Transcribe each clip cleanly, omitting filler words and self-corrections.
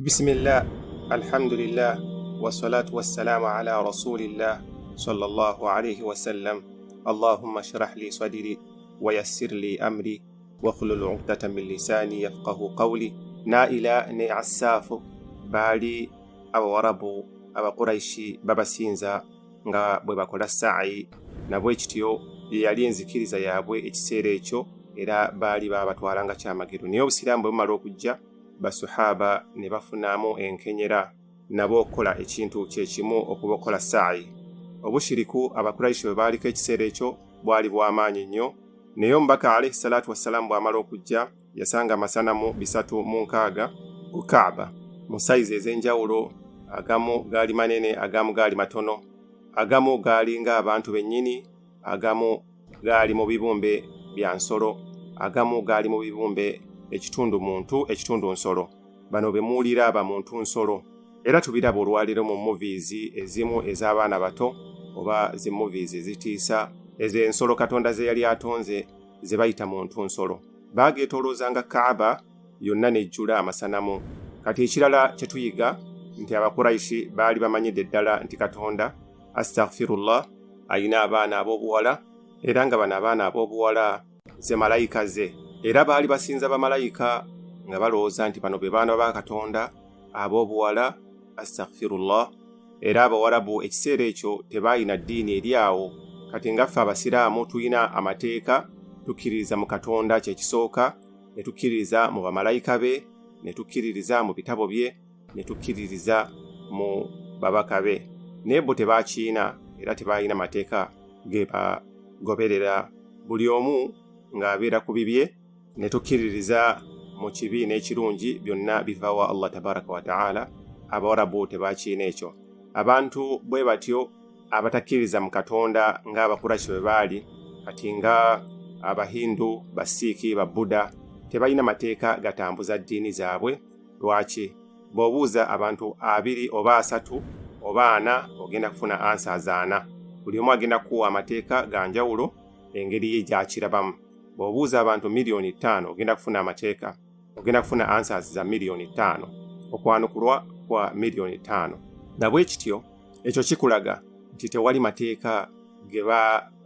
Bismillah, alhamdulillah, wassalatu wassalamu ala rasulillah sallallahu alayhi wasallam. Allahumma shrah li sadri wa yassir li amri wahlul uqdatan min lisani yafqahu qawli. Naila ne Assaafu baali Abawarabu, Abakuraishi babasinza nga bwe bakola saayi, nabwe kityo ye yali enzikiriza yaabwe ekiseera ekyo, era baali babatwala nga kyamagero. Naye Obusiraamu bwe bumala okujja, Basuhaaba ne bafunamu enkenyera nabo okukola ekintu kye kimu, okuba okukola saayi. Obushiriku Abakuraishi bwe baaliko ekiseera ekyo bwali bw'amaanyi nnyo. Naye Omubaka alaihi salaatu wassalaamu bw'amala okujja, yasanga amasanamu 360 ku Kaaba mu sayizi ez'enjawulo. Agamu gaali manene, agamu gaali matono, agamu gaali ng'abantu bennyini, agamu gaali mu bibumbe bya nsolo, agamu gaali mu bibumbe ekitundu muntu ekitundu nsolo. Bano be muwulira ba muntu nsolo, era tubiraba olwaleero mu movies ezimu ez'abaana bato oba zi movies ezitiisa. Ezo ensolo Katonda ze yali atonze ze bayita muntu nsolo. Baageetooloozanga Kaaba yonna n'ejjula amasanamu. Kati ekirala kye tuyiga nti Abakuraishi baali bamanyidde ddala nti Katonda, astaghfirullah, ayina abaana ab'obuwala, era nga bano abaana ab'obuwala ze malayika ze, era baali basinza bamalayika nga balowooza nti bano be baana ba Katonda ab'obuwala, astaghfirullah. Era Abawarabu ekiseera ekyo tebaayina ddiini eri awo. Kati nga ffe Abasiraamu tulina amateeka, tukkiririza mu Katonda kyekisooka, ne tukkiririza mu bamalayika be, ne tukkiririza mu bitabo bye, ne tukkiririza mu babaka be. Naye bo tebakiina, era tebalina mateeka ge bagoberera. Buli omu ng'abeera ku bibye. Ne tukkiririza mu kibi n'ekirungi, byonna biva wa Allah tabaraka wa taala. Abawarabu tebakiina ekyo. Abantu bwe batyo abatakkiririza mu Katonda ng'Abakurashi bwe baali, kati nga Abahindu, Basiiki, Babuda, tebalina mateeka gatambuza ddiini zaabwe. Lwaki? Bw'obuuza abantu 20 oba 30 oba 40, ogenda kufuna answers 4. Buli omu agenda kukuwa amateeka ga njawulo engeri ye gy'akirabamu. Bw'obuuza abantu 5 miliyoni, ogenda kufuna amateeka, ogenda kufuna answers za 5 miliyoni, okwanukulwa kwa 5 miliyoni. Nabwe kityo ekyo kikulaga nti tewali mateeka ge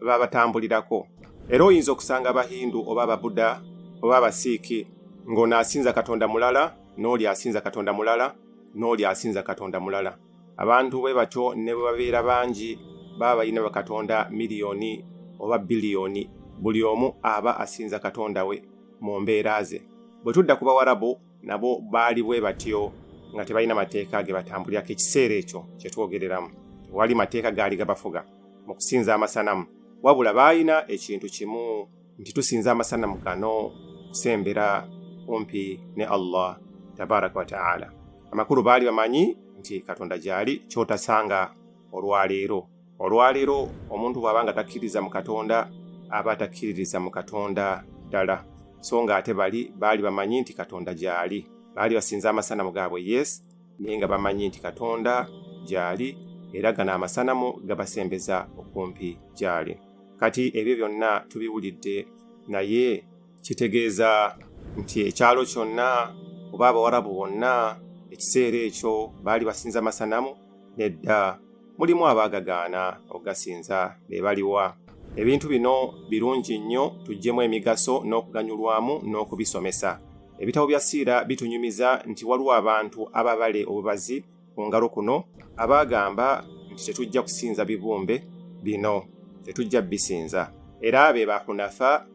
babatambulirako. Era oyinza okusanga Abahindu oba Ababuda oba Abasiiki ng'ono asinza katonda mulala, n'oli asinza katonda mulala, n'oli asinza katonda mulala. Abantu bwe batyo ne bwe babeera bangi, baba balina bakatonda miliyoni oba biliyoni, buli omu aba asinza katonda we mu mbeera ze. Bwe tudda ku Bawarabu, nabo baali bwe batyo, nga tebalina mateeka ge batambulirako. Ekiseera ekyo kye twogereramu tewali mateeka gaali gabafuga mu kusinza amasanamu, wabula baalina ekintu kimu nti tusinza amasanamu gano kusembera kumpi ne Allah tabaraka wa taala. Amakulu, baali bamanyi nti Katonda gyali, kyotasanga olwaleero. Olwaleero omuntu bw'aba nga takkiririza mu Katonda, aba takkiririza mu Katonda ddala, so nga ate bali baali bamanyi nti Katonda gyali. Baali basinza amasanamu gaabwe, yes, naye nga bamanyi nti Katonda gyali, era gano amasanamu gabasembeza okumpi gyali. Kati ebyo byonna tubiwulidde, naye kitegeeza nti ekyalo kyonna oba Abawarabu bonna ekiseera ekyo baali basinza masanamu? Nedda, mulimu abaagagaana okugasinza. Be baliwa? Ebintu bino birungi nnyo, tuggyemu emigaso n'okuganyulwamu n'okubisomesa. Ebitabo bya siira bitunyumiza nti waliwo abantu ababale obubazi ku ngalo kuno abaagamba nti tetujja kusinza bibumbe bino, tetujja bisinza. Era be bahunafa,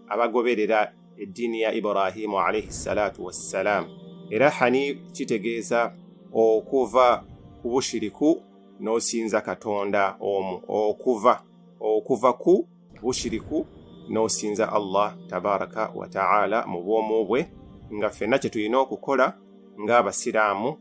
abagoberera eddiini ya Iburahimu alaihi salatu wassalam. Era hanif kitegeeza okuva ku bushiriku n'osinza Katonda omu, okuva ku bushiriku n'osinza Allah tabaraka wa taala mu bwomu bwe, nga ffenna kye tulina okukola ng'Abasiraamu,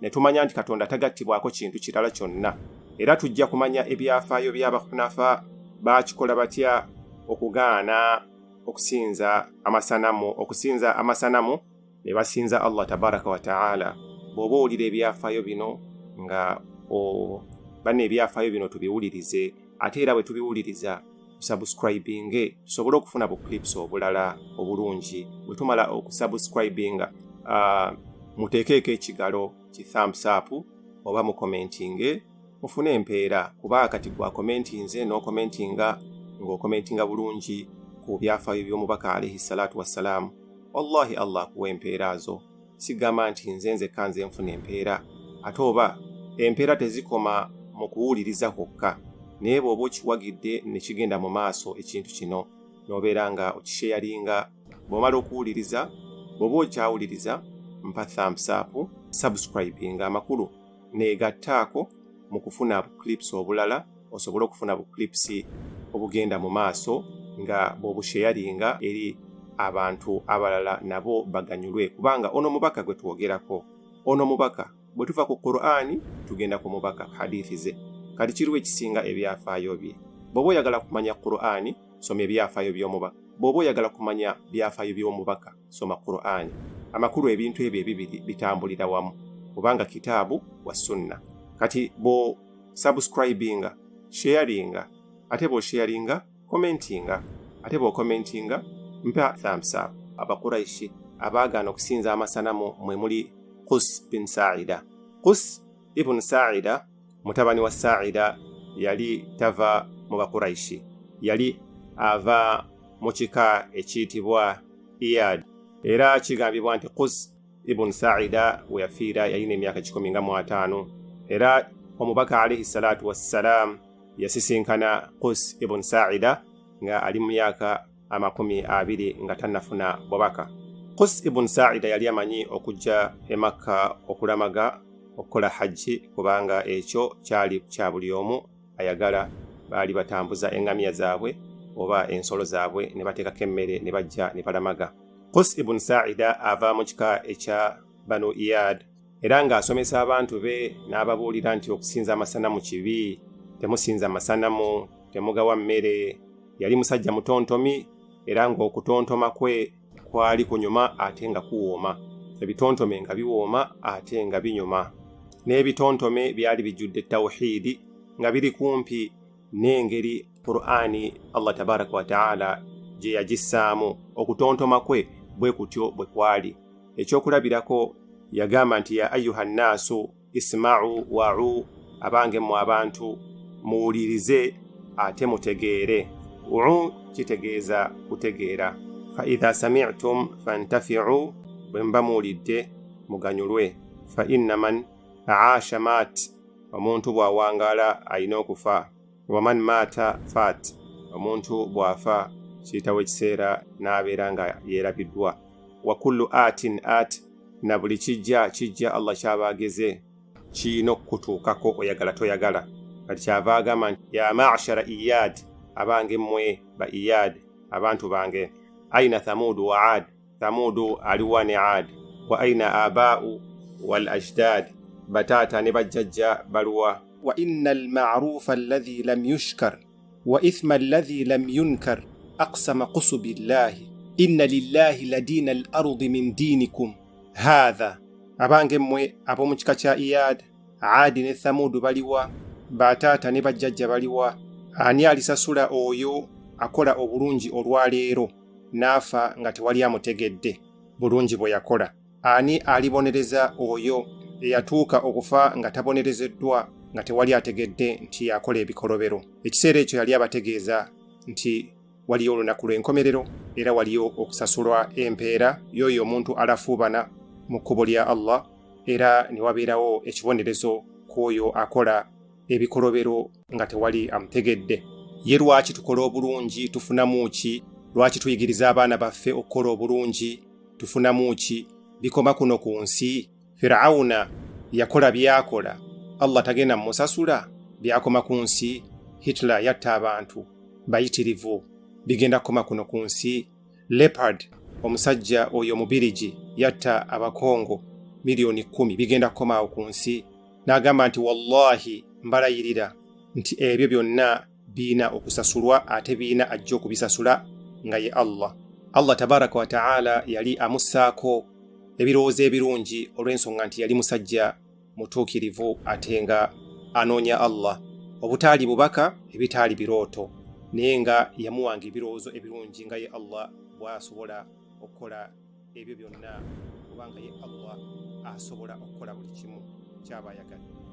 ne tumanya nti Katonda tagattibwako kintu kirala kyonna. Era tujja kumanya ebyafaayo by'abahunafa, baakikola batya okugaana okusinza amasanamu ne basinza Allah tabaraka wa taala. Bw'oba owulira ebyafaayo bino nga banna, ebyafaayo bino tubiwulirize, ate era bwe tubiwuliriza tusubscribinge tusobole okufuna bu clips obulala obulungi. Bwe tumala okusubscribinga, Muteekeeko ekigalo ki thumbs up oba mukomentinge mufune empeera, kuba kati gwakomentinze n'okomentinga ng'okomentinga bulungi ku byafaayo by'omubaka alaihi salatu wassalaamu, wallahi Allah akuwa empeera zo. Sigamba nti nze nzekka nze nfuna empeera, ate oba empeera tezikoma mu kuwuliriza kwokka, naye bw'oba okiwagidde ne kigenda mu maaso ekintu kino n'obeera nga okisheyaringa. Bw'omala okuwuliriza, bw'oba okyawuliriza, mpa thumbs up, subscribinga, amakulu neegattaako mu kufuna bu clips obulala, osobole okufuna bu clips obugenda mu maaso nga bw'obusheyaringa eri abantu abalala nabo baganyulwe, kubanga ono mubaka gwe twogerako, ono mubaka bwe tuva ku Qur'ani tugenda ku mubaka hadithi ze. Kati kiriwo ekisinga ebyafaayo bye? Bw'oba oyagala kumanya Qur'ani, soma ebyafaayo by'omubaka. Bw'oba oyagala kumanya byafaayo by'omubaka, soma Qur'ani. Amakulu ebintu ebyo ebibiri bitambulira wamu, kubanga kitaabu wa sunna. Kati bw'o subscribinga, sharinga, ate bw'osharinga commentinga, ate bw'okommentinga mpa thumbs up. Abakuraishi abaagaana okusinza amasanamu mwe muli Qus bin Saida. Qus ibn Saida mutabani wa Saida yali tava mu Bakuraishi, yali ava mu kika ekiyitibwa Iyad. Era kigambibwa nti Qus ibn Saida we yafiira yalina emyaka 150. Era omubaka alaihi salatu wassalam yasisinkana Qus ibn Saida nga ali mu myaka 20 nga tannafuna bubaka. Qus ibn Saida yali amanyi okujja e Makka okulamaga okukola hajji, kubanga ekyo kyali kya buli omu ayagala. Baali batambuza eŋŋamiya zaabwe oba ensolo zaabwe ne bateekako emmere ne bajja ne balamaga. Qus ibn Saida ava mu kika ekya Banu Iyad, era ng'asomesa abantu be n'ababuulira nti okusinza amasanamu kibi, temusinza amasanamu, temugawa mmere. Yali musajja mutontomi, era ng'okutontoma kwe kwali kunyuma ate nga kuwooma. Ebitontome nga biwooma ate nga binyuma. N'ebitontome byali bijjudde tawhiidi, nga biri kumpi n'engeri Qur'ani Allah tabaraka wa taala gye yagissaamu. Okutontoma kwe bwe kutyo bwe kwali. Ekyokulabirako, yagamba nti ya ayuha nnaasu isma'u wa'u, abange mmwe abantu muwulirize ate mutegeere. U kitegeeza kutegeera. Fa idha sami'tum fantafi'u, bwe muba muwulidde muganyulwe. Fa inna man aasha maat, omuntu bw'awangaala alina okufa. Waman maata faat, omuntu bw'afa kiyitawo ekiseera n'abeera nga yeerabiddwa. Wa kullu aatin aat, na buli kijja kijja Allah ky'aba ageze kirina okukutuukako oyagala toyagala. Kati kyava agamba nti ya ma'shara Iyad, abange mmwe ba Iyad, abantu bange. Aina Thamudu wa Ad, Thamudu aliwa ne Ad. Wa aina abaa'u wal ajdad, bataata ne bajjajja baluwa. Wa inna alma'rufa alladhi lam yushkar wa ithma alladhi lam yunkar aqsama qusu billahi inna lillahi ladina al ardi min dinikum hatha. Abange mmwe ab'omu kika kya Iyad, Aadi ne Thamudu baliwa, bataata ne bajjajja baliwa? Ani alisasula oyo akola obulungi olwaleero n'afa nga tewali amutegedde bulungi bwe yakola? Ani alibonereza oyo eyatuuka okufa nga tabonerezeddwa, nga tewali ategedde nti yakola ebikolobero? Ekiseera ekyo yali abategeeza nti waliyo olunaku lw'enkomerero, era waliyo okusasulwa empeera y'oyo omuntu alafuubana mu kkubo lya Allah, era ne wabeerawo ekibonerezo ku oyo akola ebikolobero nga tewali amutegedde. Ye lwaki tukola obulungi? Tufunamu ki? Lwaki tuyigiriza abaana baffe okukola obulungi? Tufunamu ki? Bikoma kuno ku nsi? Firawuna yakola byakola, Allah tagenda mumusasula? Byakoma ku nsi? Hitler yatta abantu bayitirivu, bigenda kukoma kuno ku nsi? Leopard, omusajja oyo omubirigi, yatta abakongo 10,000,000, bigenda kukomaawo ku nsi? N'agamba nti wallahi mbalayirira nti ebyo byonna biina okusasulwa, ate biina ajja okubisasula nga ye Allah. Allah tabaraka wa taala yali amussaako ebirowoozo ebirungi olw'ensonga nti yali musajja mutuukirivu ate nga anoonya Allah, obutaali bubaka, ebitaali birooto, naye nga yamuwanga ebirowoozo ebirungi nga ye Allah bw'asobola okukola ebyo byonna, kubanga ye Allah Asobola okukola buli kimu kyaba ayagadde.